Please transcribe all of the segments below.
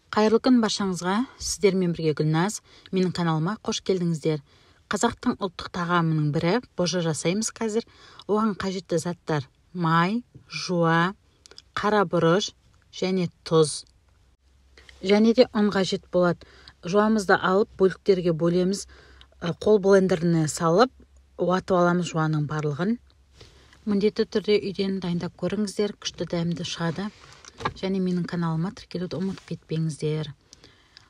Қайырлы күн баршаңызға, сіздермен бірге Гүлназ. Менің каналыма қош келдіңіздер. Қазақтың ұлттық тағамының бірі божы жасаймыз қазір. Оған қажетті заттар: май, жуа, қара бұрыш және тұз. Және де ұн қажет болады. Жуамызды алып бөліктерге бөлеміз. Қол блендеріне салып уатып аламыз жуаның барлығын. Міндетті түрде үйден дайындап көріңіздер, күшті дәмді шығады. Және менің каналыма тіркелуді ұмытып кетпеңіздер.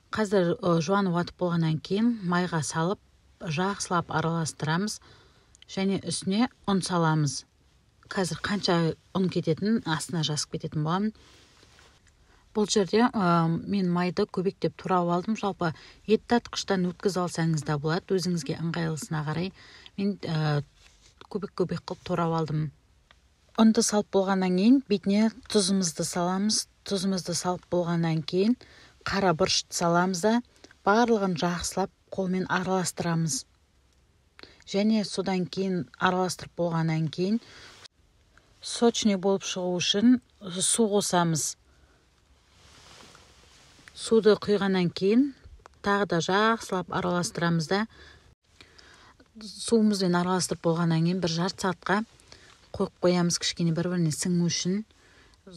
Қазір жуаны уатып болғаннан кейін майға салып жақсылап араластырамыз және үстіне ұн саламыз. Қазір қанша ұн кететінін астына жазып кететін боламын. Бұл жерде мен майды көбектеп турап алдым. Жалпы ет татқыштан өткізіп алсаңыз да болады, өзіңізге ыңғайлысына қарай. Мен көбек-көбек қылып турап алдым. Ұнды салып болғаннан кейін бетіне тұзымызды саламыз. Тұзымызды салып болғаннан кейін қара бұрышты саламыз да барлығын жақсылап қолмен араластырамыз. Және содан кейін араластырып болғаннан кейін сочный болып шығу үшін су қосамыз. Суды құйғаннан кейін тағы да жақсылап араластырамыз да суымызбен араластырып болғаннан кейін бір жарты сағатқа қойып қоямыз, кішкене бір-біріне сіңу үшін.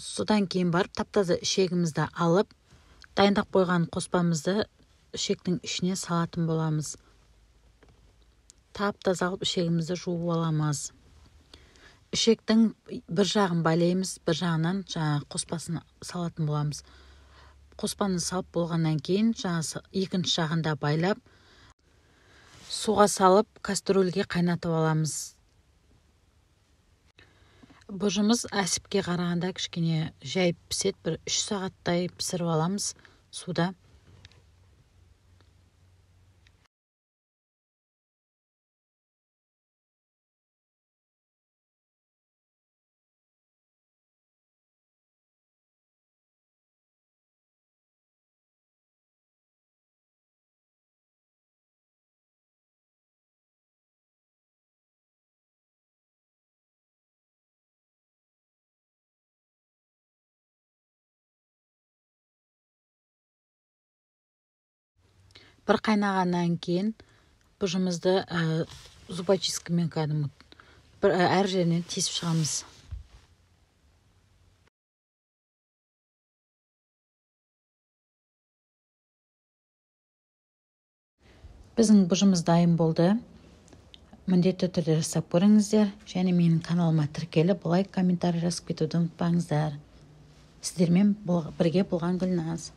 Содан кейін барып тап-таза ішегімізді алып, дайындап қойған қоспамызды ішектің ішіне салатын боламыз. Тап-таза қылып ішегімізді жуып аламыз. Ішектің бір жағын байлаймыз, бір жағынан жаңа қоспасын салатын боламыз. Қоспаны салып болғаннан кейін жаңа екінші жағын да байлап, суға салып кастрюльге қайнатып аламыз. Божымыз әсіпке қарағанда кішкене жай піседі, бір 3 сағаттай пісіріп аламыз суда. Бір қайнағаннан кейін бұжымызды зубочисткамен кәдімгі бір әр жерінен тесіп шығамыз. Біздің бұжымыз дайын болды. Міндетті түрде жасап көріңіздер. Және менің каналыма тіркеліп, лайк, комментарий жазып кетуді ұмытпаңыздар. Сіздермен бірге болған Гүлназ.